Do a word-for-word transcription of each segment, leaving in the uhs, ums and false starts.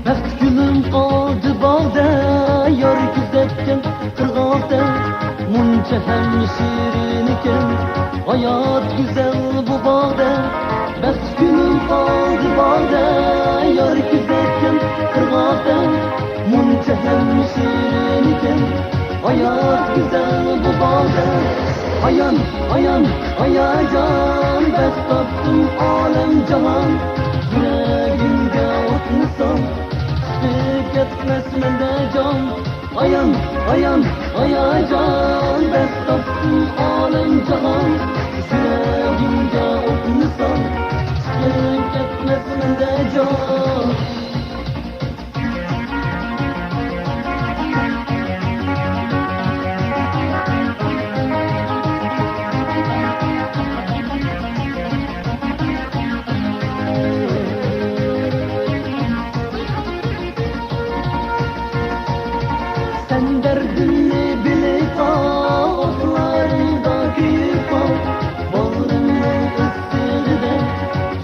بەخت گۈلۈم قالدى باغدا، يار كۆزەتكەن قىرغاقتا. مۇنچە ھەم شېرىنكەن ھايات گۈزەل بۇ باغدا. بەخت گۈلۈم قالدى باغدا، يار كۆزەتكەن قىرغاقتا. مۇنچە ھەم شېرىنكەن ھايات گۈزەل بۇ باغدا. ئايان، ئايان، ئاياجان، بەخت تاپتىم ئالەم جاھان. يۈرەگىمگە ئوتنى سال، چىقىپ كەتمەس مەندە جان. ئايان، ئايان، ئاياجان، بەخت تاپتىم ئالەم جاھان. يۈرەگىمگە ئوتنى سال، چىقىپ كەتمەس مەندە جان. سەن دەردىمنى بىلىپ قال، ئوتلارىمدا كۆيۈپ قال، باغرىمنىڭ ئىسسىقىدەك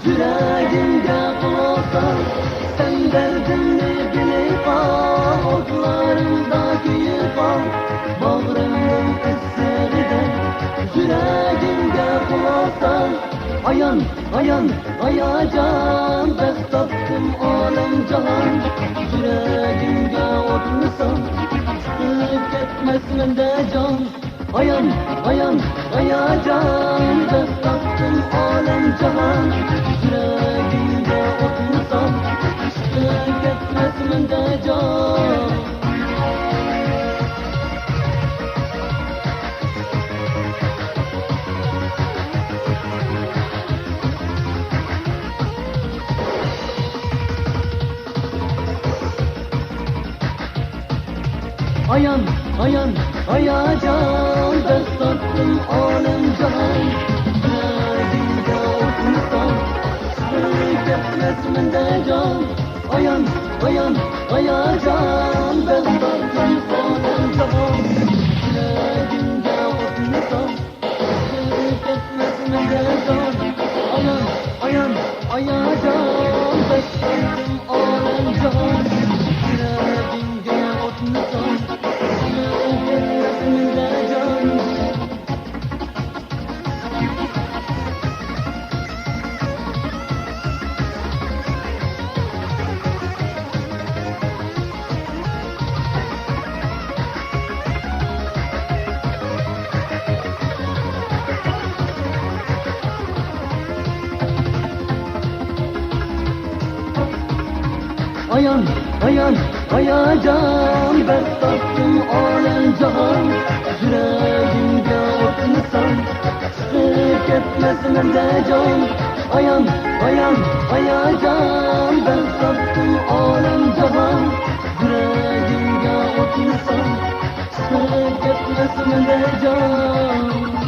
يۈرەگىمگە قۇلاق سال. سەن دەردىمنى بىلىپ قال، ئوتلارىمدا كۆيۈپ قال، باغرىمنىڭ ئىسسىقىدەك يۈرەگىمگە قۇلاق سال. ئايان، ئايان، ئاياجان، بەخت تاپتىم ئالەم جاھان. يۈرەگىمگە ئوتنى سال، چىقىپ كەتمەس مەندە جان. ئايان، ئايان، ئاياجان، بەخت تاپتىم ئالەم جاھان. يۈرەگىمگە ئوتنى سال، چىقىپ كەتمەس مەندە جان. ئايان، ئايان، ئاياجان، بەخت تاپتىم ئالەم جاھان. يۈرەگىمگە ئوتنى سال، چىقىپ كەتمەس مەندە جان. ئايان، ئايان، ئاياجان، بەخت تاپتىم ئالەم جاھان. يۈرەگىمگە ئوتنى سال، چىقىپ كەتمەس مەندە جان. ئايان، ئايان، ئاياجان، بەخت تاپتىم ئالەم جاھان. يۈرەگىمگە ئوتنى سال، چىقىپ كەتمەس مەندە جان. ئايان، ئايان، ئاياجان، بەخت تاپتىم ئالەم جاھان. يۈرەگىمگە ئوتنى سال، چىقىپ كەتمەس مەندە جان. ئايان، ئايان، ئاياجان، بەخت تاپتىم ئالەم جاھان. يۈرەگىمگە ئوتنى سال، چىقىپ كەتمەس مەندە جان.